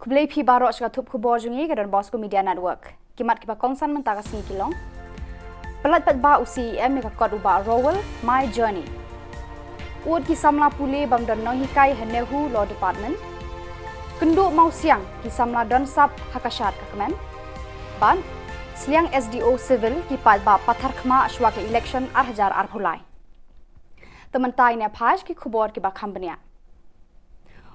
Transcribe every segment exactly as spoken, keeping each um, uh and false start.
Khublei phi baroh sha ka thup khubor jong ngi ka Don Bosco Media Network. Ki mat kiba kongsan mynta ka sngi ki long: Pyllait paidbah u C E M ïa ka kot u Bah Rowell, My Journey. Ud ki samla pule bym don nonghikai ha NEHU Law Department. Kynduh Mawsiang ki samla don sap ha ka shad ka kmen. Bad sliang S D O Civil ki paidbah pathar khmat shuwa ka election ar hajar arphew lai. Te mynta ngin ïa peit ki khubor kiba kham bniah.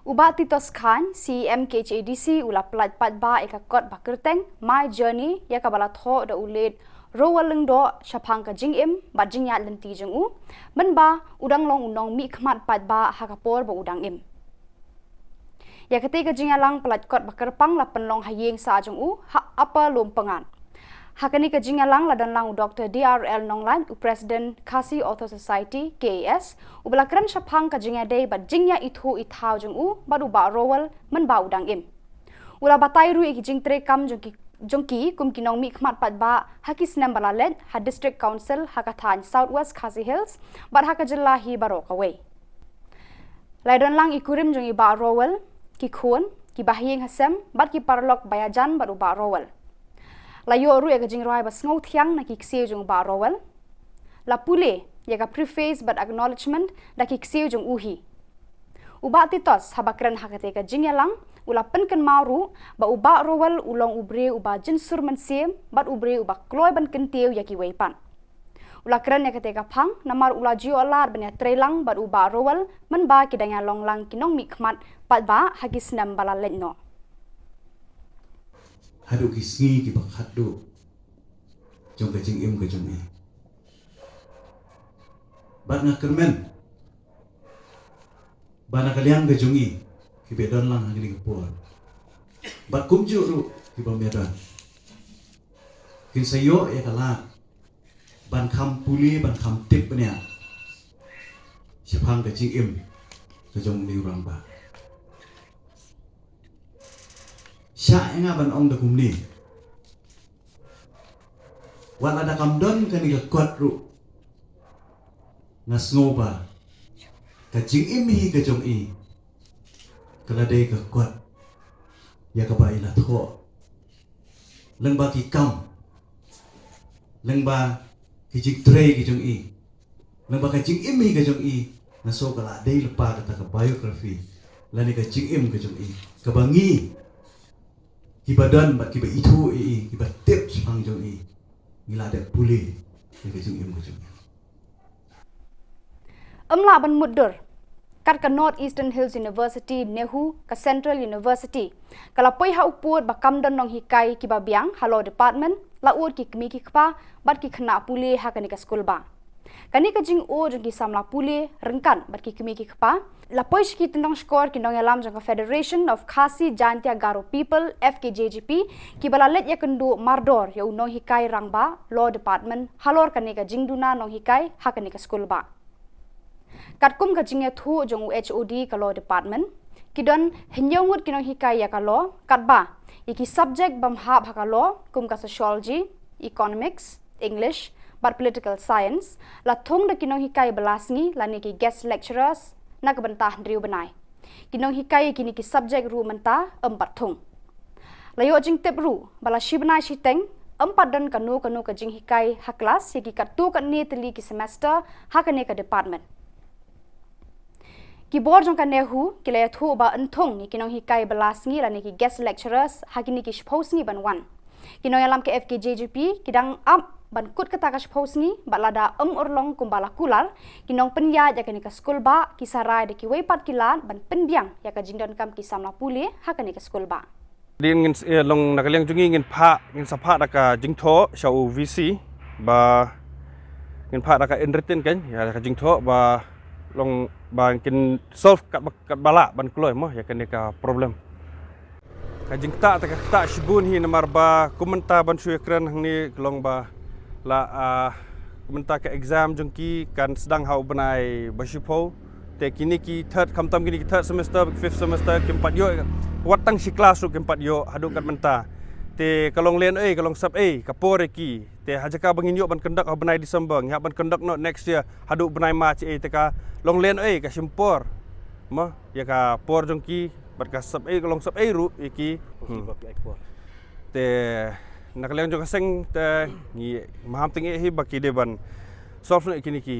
U Bah Titos Chyne, C E M K H A D C, u la pyllait paidbah ïa ka kot ba kyrteng My Journey, ïa kaba la thoh da u Late Rowell Lyngdoh shaphang ka jingim bad jingïaid lynti jong u, mynba u dang long u nongmihkhmat paidbah ha ka por ba u dang im. Ïa katei ka jingïalang pyllait kot ba kyrpang la pynlong ha ïing sah jong u ha Upper Lumpyngad. Ha kane ka jingïalang la don lang u Doktor D R L Nonglait, u President Khasi Author Society, K A S, uba la kren shaphang ka jingïadei bad jingïaithuh ithaw jong u bad u Bah Rowell mynba u dang im. U la batai ruh ïa ki jingtreikam jong ki, jong ki kum ki nongmihkhmat paidbah ha ki snem ba la leit ha District Council ha ka thaiñ South West Khasi Hills bad ha ka jylla hi baroh kawei. La ïadon lang i kurim jong i Bah Rowell, ki khun, ki bahaïing hasem bad ki paralok ba ïajan bad u Bah Rowell. La ïoh ruh ïa ka jingrwai ba sngewthiang na ki ksiew jong u Bah Rowell. La pule ïa ka preface bad acknowledgement da ki ksiew jong u hi. U Bah Titos haba kren ha katei ka jingïalang u la pynkynmaw ruh ba u Bah Rowell u long u briew uba jynsur mynsiem bad u briew uba kloi ban kyntiew ïa kiwei pat. U la kren ïa katei ka phang namar u la ju ïoh lad ban ïatreilang bad u Bah Rowell mynba ki dang ïalong lang ki nongmihkhmat paidbah ha ki snem ba la leit noh. Haduh ki sngi kiba khatduh jong ka jingim ka jong i. Bad nga kyrmen ba na ka liang ka jong i kiba don lang ha kine ki por, bad kumjuh ruh kiba ym don, kin sa ïoh ïa ka lad ban kham pule, ban kham tip bniah shaphang ka jingim ka jong une u rangbah. Shah ïa nga ban ong da kumne, wat lada kam don kane ka kot ruh, nga sngew ba ka jingim hi ka jong i ka la dei ka kot ïa kaba i la thoh. Lyngba ki kam, lyngba ki jingtrei ki jong i, lyngba ka jingim hi ka jong i, nga sngew ka la dei lypa kata ka biography lane ka jingim ka jong i kaba ngi kiba don bad kiba ithuh ïa i, kiba tip shaphang jong i, ngi la dep pule ïa ka jingim ka jong i. Ym lah ban mutdur, kat ka North Eastern Hills University, NEHU, ka Central University, ka la poi ha u pud ba kam don nonghikai kiba biang ha Law Department, la ud ki kmie ki kpa bad ki khynnah pule ha kane ka skulbah. Kane ka jingud jong ki samla pule ryngkat bad ki kmie ki kpa la poi sha ki tyndong shkor ki nongïalam jong ka Federation of Khasi Jaintia Garo People, F K J G P, kiba la leit ïakynduh mardor ïa u nonghikai rangbah Law Department halor kane ka jingduna nonghikai ha kane ka skulbah. Katkum ka jingïathuh jong u H O D ka Law Department, ki don hynñiew ngut ki nonghikai ïa ka Law, katba ïa ki subject bym hap ha ka Law kum ka Sociology, Economics, English bad Political Science la thung da ki nonghikai bylla sngi lane ki guest lecturers na ka bynta hynriew bnai. Ki nonghikai ïa kine ki subject ruh mynta ym pat thung. La ïoh jingtip ruh ba la shi bnai shiteng ym pat don kano kano ka jinghikai ha klas ïa ki katto katne tylli ki semester ha kane ka department. Ki bor jong ka NEHU ki la ïathuh ba yn thung ïa ki nonghikai bylla sngi lane ki guest lecturers ha kine ki shiphew sngi ban wan. Ki nongïalam ka F K J G P ki dang ap ban kut kata ka shiphew sngi bad lada ym urlong kumba la kular, ki nongpynïaid ïa kane ka skulbah ki sa rai da kiwei pat ki lad ban pynbiang ïa ka jingdonkam ki samla pule ha kane ka skulbah. Dien ngin s-, eh, long na ka liang jong ngi ngin phah, ngin sa phah da ka jingthoh sha u V C ba ngin phah da ka in written kan, ïa da ka jingthoh ba long ba kin solve kat ba, kat ba lah ban kloi mo ïa kane ka problem. Ka jingktah te ka ktah shibun hi namar ba kum mynta ban shu ïakren hangne ka long ba la, ah, kum mynta ka exam jong ki kan sdang ha u bnai ba shiphew. Te kine ki third, khamtam kine ki third semester, fifth semester, kim pat ïoh wat tang shi klas ruh kim pat ïoh haduh kat mynta. Te ka long lehnohei, ka long sap ei, ka por ïa ki. Te ha jaka ba ngin ïoh ban conduct ha u bnai December, ngi hap ban conduct noh next year haduh bnai March ei, te ka long lehnohei, ka shim por. Mo, ïa ka por jong ki. Bad ka sap ei ka long sap ei ruh ïa ki. Hmm. Te na ka liang jong ka seng te ngi maham teng eh hi ba ki dei ban solve noh ïa kine ki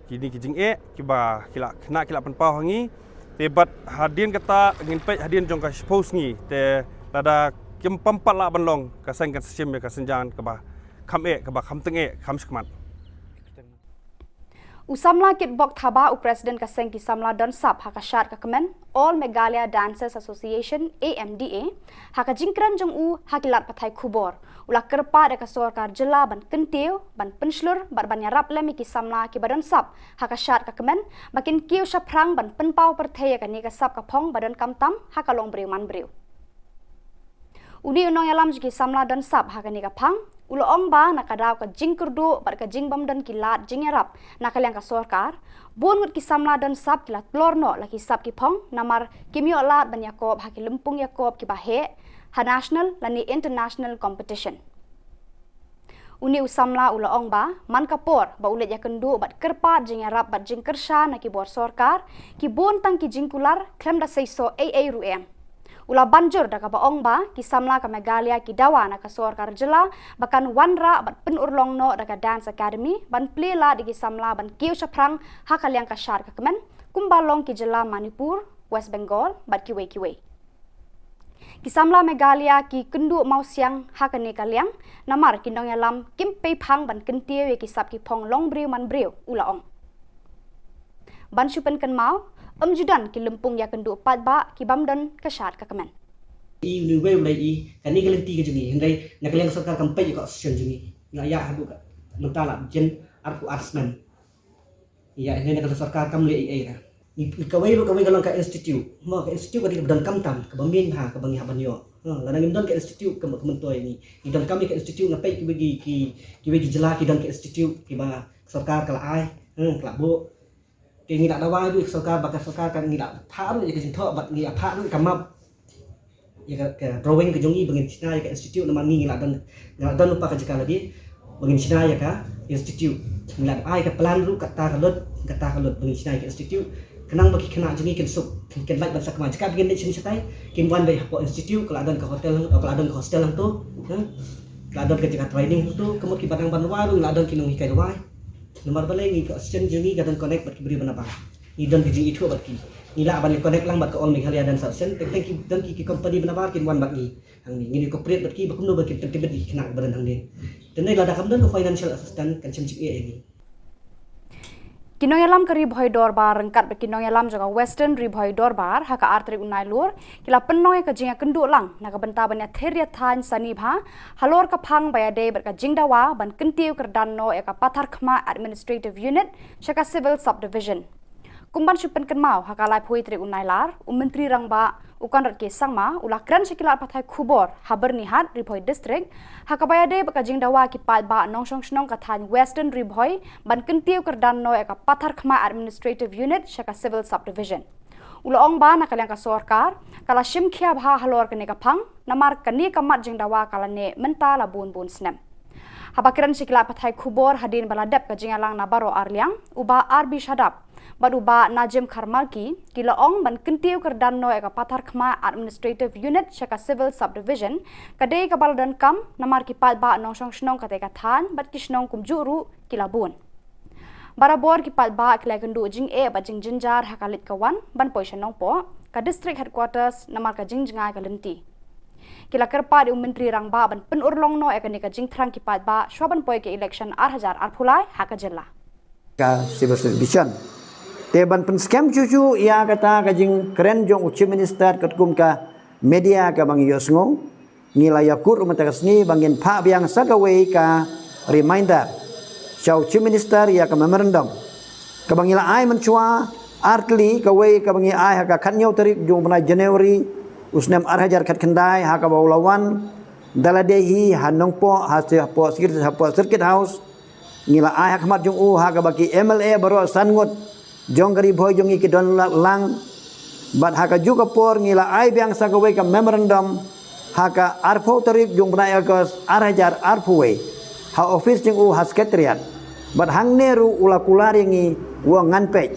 kine ki jingeh kiba ki la khynnah ki la pynpaw ha ngi. Te bad hadien kata ngin peit hadien jong ka shiphew sngi te lada kim pam pat lah ban long ka seng kan sa shim ïa ka synjang kaba kham eh kaba kham teng eh kham shikmat. U samla Kitbok Thabah u president ka seng ki samla don sap ha ka shad ka kmen All Meghalaya Dancers Association, A M D A, ha ka jingkren jong u ha ki lad pathai khubor u la kyrpad ïa ka sorkar jylla ban kyntiew ban pynshlur bad ban ïarap lem ïa ki samla kiba don sap ha ka shad ka kmen ba kin kiew shaphrang ban pynpaw pyrthei ïa kane ka sap ka phong ba donkam tam ha ka long briew man briew. Une u nongïalam jong ki samla don sap ha kane ka phang u la ong ba na ka daw ka jingkyrduh bad ka jingbym don ki lad jingïarap na ka liang ka sorkar, bun ngut ki samla don sap ki la tlor noh la ki sap ki phong namar kim ïoh lad ban ïakob ha ki lympung ïakob kiba heh ha national lane international competition. Une u samla u la ong ba man ka por ba u leit ïakynduh bad kyrpad jingïarap bad jingkyrshan na ki bor sorkar, ki bun tang ki jingkular khlem da seisoh ei ei ruh em. U la ban jur da kaba ong ba ki samla ka Meghalaya ki dawa na ka sorkar jylla ba kan wanrah bad pynurlong noh da ka Dance Academy ban plie lad ïa ki samla ban kiew shaphrang ha ka liang ka shad ka kmen kumba long ki jylla Manipur, West Bengal bad kiwei kiwei. Ki samla Meghalaya ki kynduh mawsiang ha kane ka liang namar ki nongïalam kim pei phang ban kyntiew ïa ki sap ki phong long briew man briew, u la ong. Ban shu pynkynmaw, ym ju don ki lympung ïakynduh paidbah kibym don ka shad ka kmen. I une uwei u la ïohi kane ka lynti ka jong ngi, hynrei na ka liang ka sorkar kam peit ïa ka association jong ngi. Nga ïa haduh mynta la jin arphew ar snem. Ïa, hynrei na ka sorkar kam leh ei ei. Kawei ruh kawei ka long ka institute. Mo ka institute ka dei kaba donkam tam, kaba mih ha, kaba ngi hap ban ïoh. Lada ngim don ka institute ka myntoi ngi. Ngi donkam ïa ka institute, nga peit kiwei ki, kiwei ki jylla ki don ka institute kiba sorkar ka la ai. Ka la buh. Te ngi la dawa ruh ïa ka sorkar, ba ka sorkar kan ngi la phah ruh ïa ka jingthoh, bad ngi la phah ruh ïa ka map, ïa ka, ka drawing ka jong ngi ba ngin shna ïa ka institute, namar ngi ngi la don, ngi la don lypa ka jaka lade ba ngin shna ïa ka institute. Ngi la ai ka plan ruh kata ka lut, kata ka lut ba ngin shna ïa ka institute. Khnang ba ki khynnah jong ngi kin suk, kin lait ban sakma. Jaka ba kin leit shen shatai, kin wan beit hapoh institute, ka la don ka hotel, ka la don ka hostel hangto. Ka la don ka jaka training hangto, ka mut kiba nang ban rwai ruh la don ki nonghikai rwai. Namar balei ngi ka association jong ngi ka don connect bad ki briew ba nabar. Ngi don ka jingithuh bad ki. Ngi lah ban ïa connect lang bad ka All Meghalaya Dance Association. Teng teng ki don ki, ki company ba nabar kin wan bad ngi. Hangne ngin ïa cooperate bad ki ba kumno ba kin pyntbit ïa ki khynnah ba don hangne. Te ne lada kam don ka financial assistance kan shem jingeh ïa ngi. Ki nongïalam ka Ri Bhoi Dorbar ryngkat bad ki nongïalam jong ka Western Ri Bhoi Dorbar ha ka ar tarik u Nailur ki la pynlong ïa ka jingïakynduh lang na ka bynta ban ïathir ïathaiñ sani bha halor ka phang ba ïadei bad ka jingdawa ban kyntiew kyrdan noh ïa ka Patharkhmah Administrative Unit sha ka Civil Subdivision. Kum ban shu pynkynmaw, ha ka laiphew tarik u Nailar, u Myntri Rangbah u Conrad K Sangma u la kren sha ki lad pathai khubor ha Byrnihat, Ri Bhoi District, ha kaba ïadei bad ka jingdawa ki paidbah nongshong shnong ka thaiñ Western Ri Bhoi ban kyntiew kyrdan noh ïa ka Patharkhmah Administrative Unit sha ka Civil Subdivision. U la ong ba na ka liang ka sorkar ka la shim khia bha halor kane ka phang, namar kane ka mat jingdawa ka la neh mynta la bun bun snem. Haba kren sha ki lad pathai khubor hadien ba la dep ka jingïalang na baroh ar liang, u Bah R B Shadap bad u Bah Najim Kharmalki ki la ong ban kyntiew kyrdan noh ïa ka Patharkhmah Administrative Unit sha ka Civil Subdivision ka dei kaba la donkam namar ki paidbah nongshong shnong katei ka thaiñ bad ki shnong kumjuh ruh ki la bun. Barabor ki paidbah ki la ïakynduh jingeh bad jingjynjar ha ka leit ka wan ban poi sha Nongpoh, ka District Headquarters, namar ka jingjngai ka lynti. Ki la kyrpad ïa u Myntri Rangbah ban pynurlong noh ïa kane ka jingthrang ki paidbah shwa ban poi ka election ar hajar arphew lai ha ka jylla. Ka Civil Subdivision. Te ban pynskhem shuh shuh ïa kata ka jingkren jong u Chief Minister katkum ka media kaba ngi ïohsngew, ngi la ïakut ruh mynta ka sngi ba ngin phah biang sa kawei ka reminder sha u Chief Minister ïa ka memorandum kaba ngi la ai mynshuwa ar tylli, kawei kaba ngi ai ha ka khathynñiew tarik jong u bnai January u snem ar hajar khatkhyndai, ha kaba u la wan da lade hi ha Nongpoh, ha Circuit House. Ngi la ai ha khmat jong u ha kaba ki M L A baroh san ngut jong ka Ri Bhoi jong ngi ki don lang. Bad ha kajuh ka por ngi la ai biang sa kawei ka memorandum ha ka arphew tarik jong u bnai August ar hajar arphew wei ha office jong u ha Secretariat. Bad hangne ruh u la kular ïa ngi, u ong ngan peit.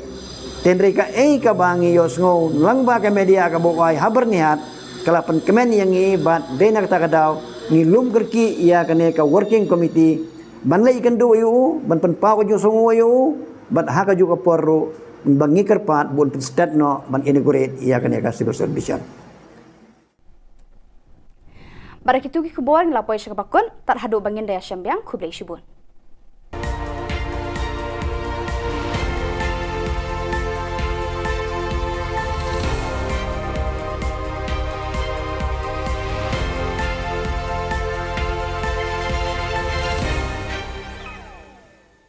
Hynrei kaei kaba ngi ïohsngew lyngba ka media kaba u ai ha byrnihat, ka la pynkmen ïa ngi bad dei na kata ka daw ngi lum kyrkieh ïa kane ka working committee ban leit ïakynduh ïa u, ban pynpaw ka jingsngew ïa u, bad ha kajuh ka por ruh ba ngi kyrpad ba un pynsted noh ban inaugurate ïa kane ka civil subdivision. Bad da kitu ki khubor ngi la poi sha kaba kut, tad haduh ba ngin da ïashem biang, khublei shibun.